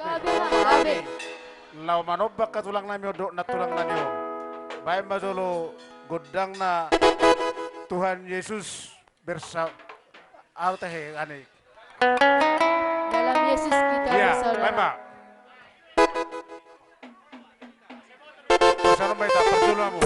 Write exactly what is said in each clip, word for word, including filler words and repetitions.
Gabe ma, gabe. Laho manombang hatulangnami on dohot nantulangnami on. Baen ma jolo gondangna Tuhan Yesus bersa-, au tahe ani. Dalam Yesus kita bersaudara. Iya, baen ma. Salam baik, tak perlu lamu.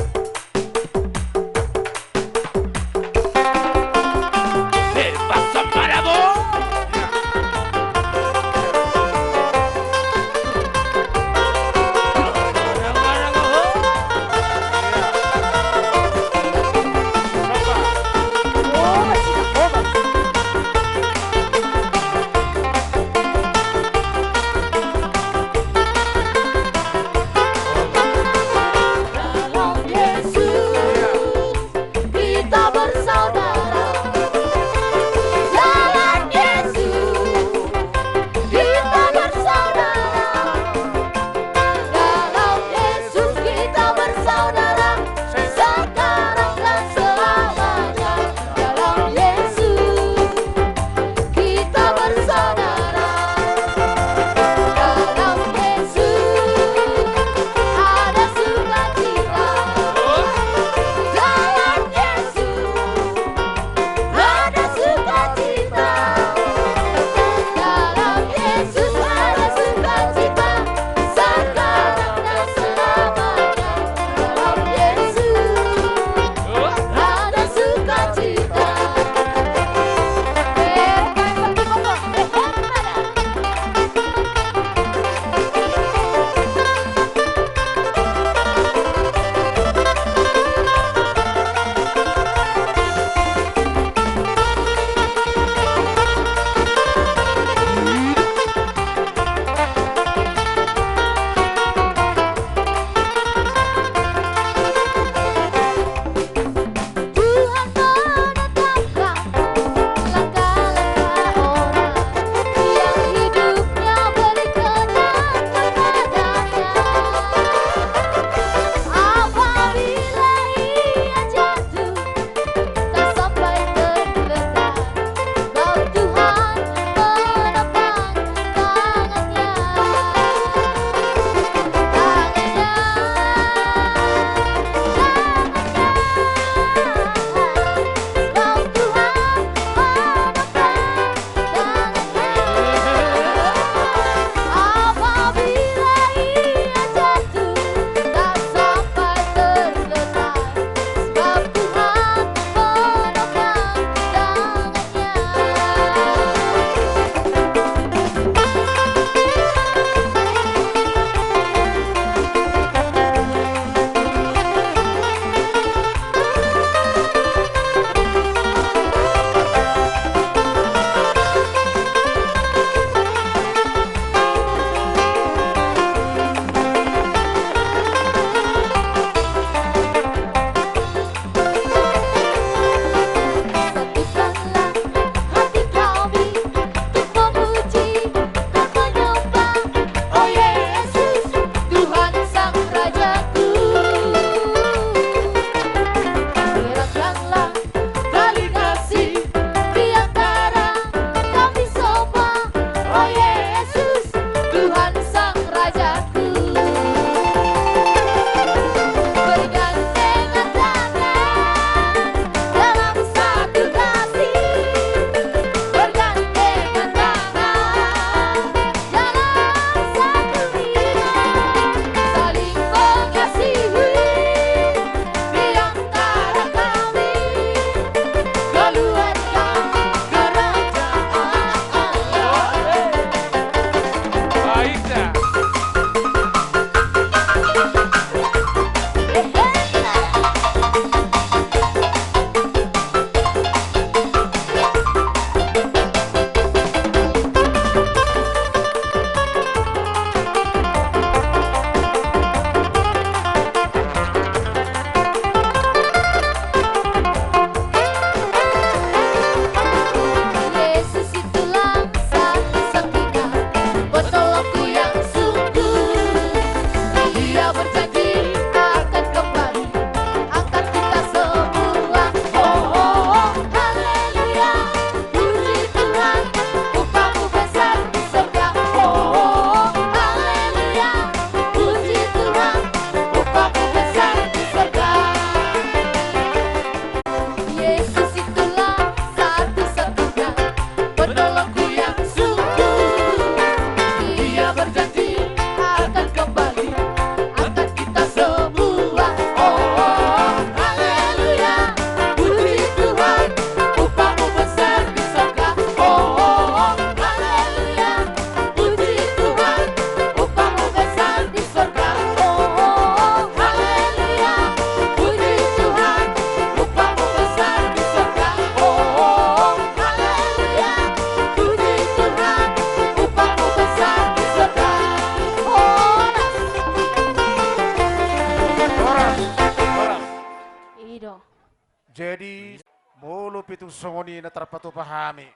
Songon i na tarpatupa hami.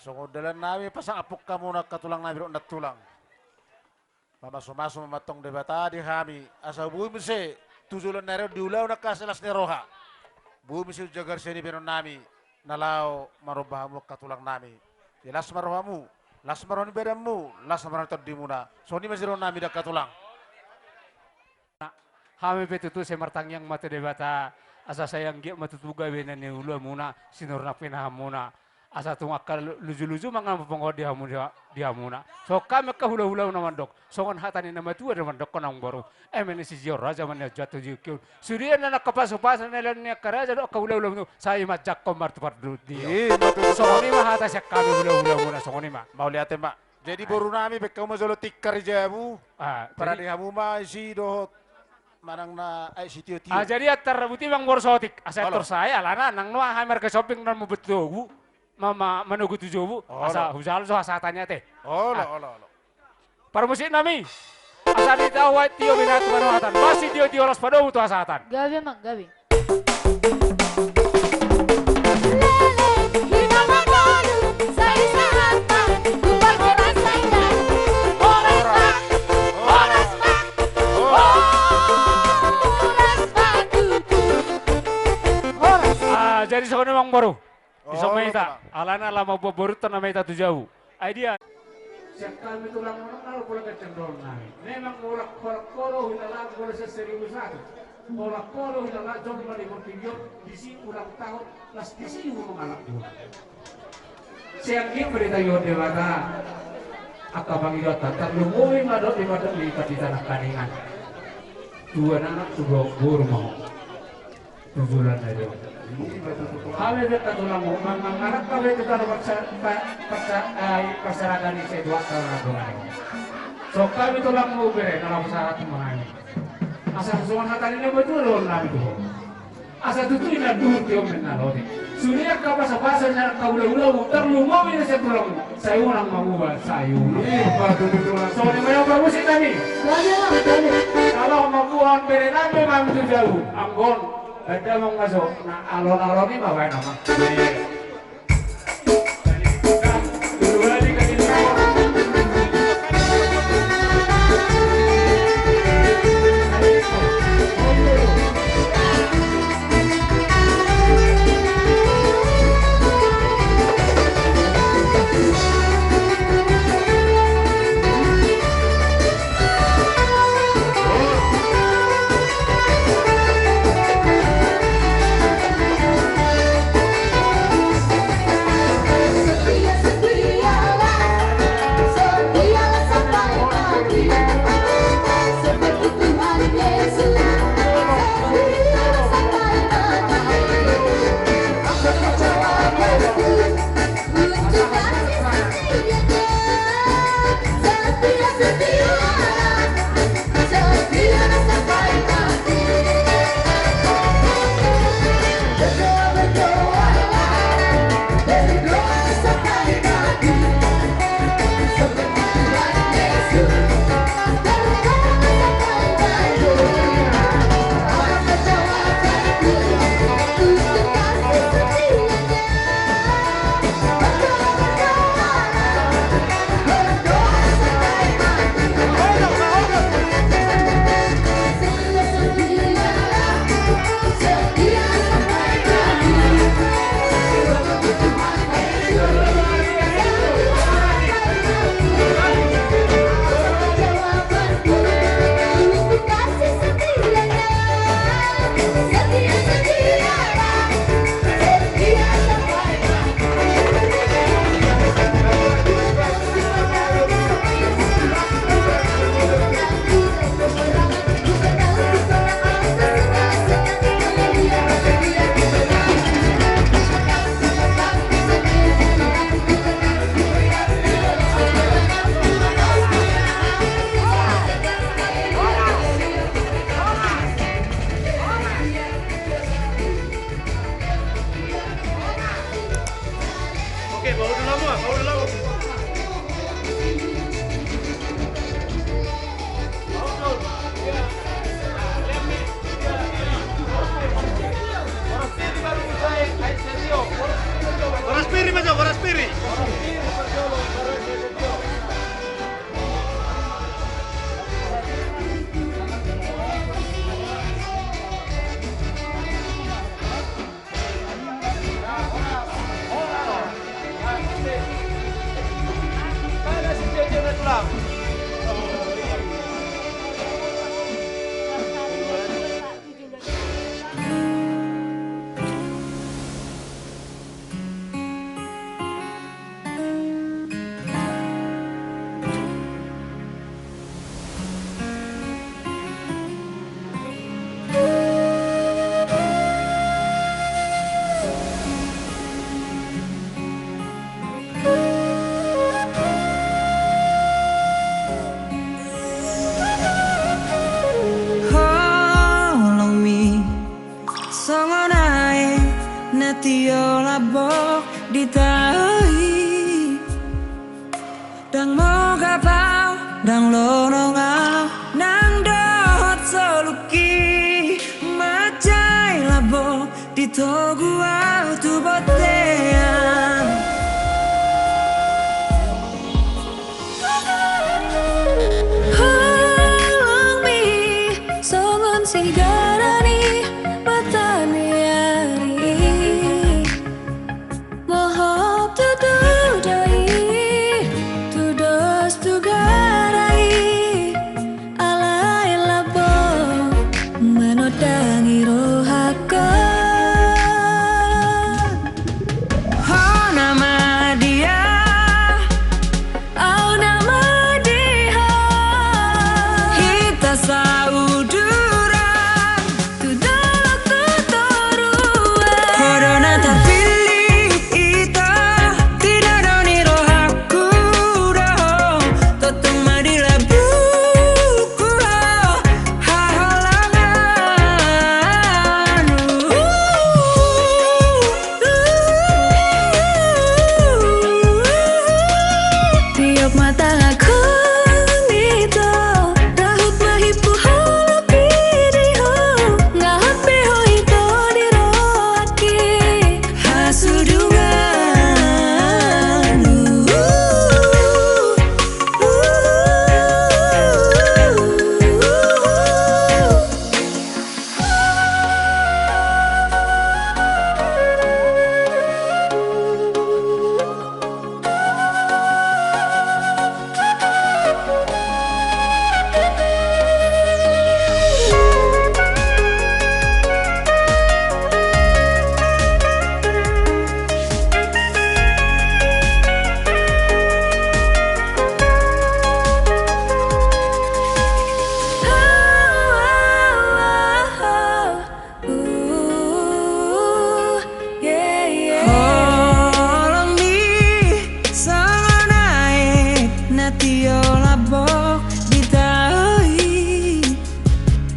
Songon dalan nami pasahathon hamuna angka tulang nami dohot nantulang. Mamasumasu ma antong Debata di hami asa boi muse tu joloan ni ari on di ulaon angka las ni roha. Boi muse umjagar sian i bahenon nami na laho manomba hamu angka tulang nami. Jadi las ma rohamu, las ma roha ni badanmu, las ma roha ni tondimuna. Songon i ma jero nami da angka tulang. Hami pe tutu sai martangiang ma tu Debata asa sai anggiat ma tutu gabe na niulamuna, sinurunan pinahanmuna. Asa tung angka lujuluju mangan ma panggohon di hamu, di hamuna. Songon hami angka hulahula na mandok, songon hata ni na matua do mandok, amangboru. Eme ni sijorajaan ma nian jatuh jikir. Sude na angka pasupasu na lean ni angka raja dohot angka hulahula, sai manjangkon martuparduti. Songon i ma hata sian hami hulahulamuna, songon i ma. Mauliate ma. Jadi boru nami, baen hamu ma jolo tikar di jabu. Parade hamu ma isi dohot manang na aek sitiotio. Jadi antar buti amangboru sotik asa antar sae alana nang nuaeng hami marga Somping na mamboan togu, manogu tu jabu asa hujalo jo hasahatan i ate. Olo, olo, olo. Parmusik nami, asa di tahu aek tio bina tu manohatan basi tio tio las padomu tu hasahatan. Gabe amang, gabe. Jadi songon i ma amangboru. Dison ma hita alana laho mamboan borunta na ma hita tu jabu. Ai dia. Sian hami tulang, memang na ro pola kenceng dohonon nami. Memang holan-holan ho do hita laho pola sian seribu satu. Holan ho do hita laho jolma di portibi on, disi ulang tahun, las disi hurang anak buah. Sai anggiat ma ditangihon Debata angka pangidoanta, tarlumobi ma dohot di pandok ni pandita nangkaningan. Tu anak tu boru ma ho. Tu joloan na dua. Hami pe angka tulangmu, mangangarap hami tu tano paksa, paksa, ai paksaratan ni sai tuak tano na dua. Songon hami tulangmu bere na laho pasahat ma hami. Asa songon hata ni na matua dohonon nami tu ho. Asa tutu i na duhut i omen na lote. Sude angka pasupasu ni angka hulahulamu, tarlumobi na sian tulangmu. Sai unang manguba, sai unang. Songon i ma parmusik nami. Laho mamboan bere nami ma tu jabu. Anggo on, baen damang ma jo na alon-alon i ma baen amang. Oke, bahu dulu, bahu dulu. Holongmi songon aek na tio lambok di tahi. Ndang mogap au, ndang lonong au, nang dohot soluki. Mansai lambok di togu au tu bontean. Holongmi songon sigara ni mata ni ari. Mohop tutu do i, tudos tu gara i, alai lambok manondangi rohangkon. Ho nama dia? Au nama dia? Hita sauduran tu dolok tu toruan. Ho do na tarpillit ito, tinadong ni rohangku do ho, tongtong ma di lambungku ho haholongan. Tiop ma tanganku ito, rahut ma himpu holongki di ho, nga hot be ho ito di rohangki hasudungan. Holongmi songon aek na tio lambok di tahi.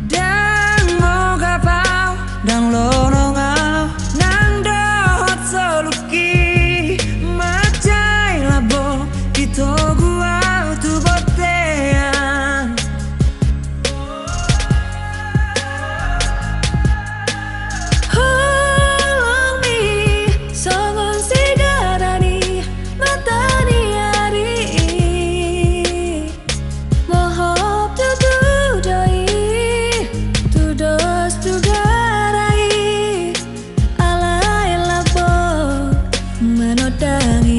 Ndang mogap au, ndang lonong au, nang dohot soluki. Mansai lambok di togu au tu bontean. Holongmi songon sigara ni mata ni ari. Mohop tutu do i, tudos tu gara i, alai lambok manondangi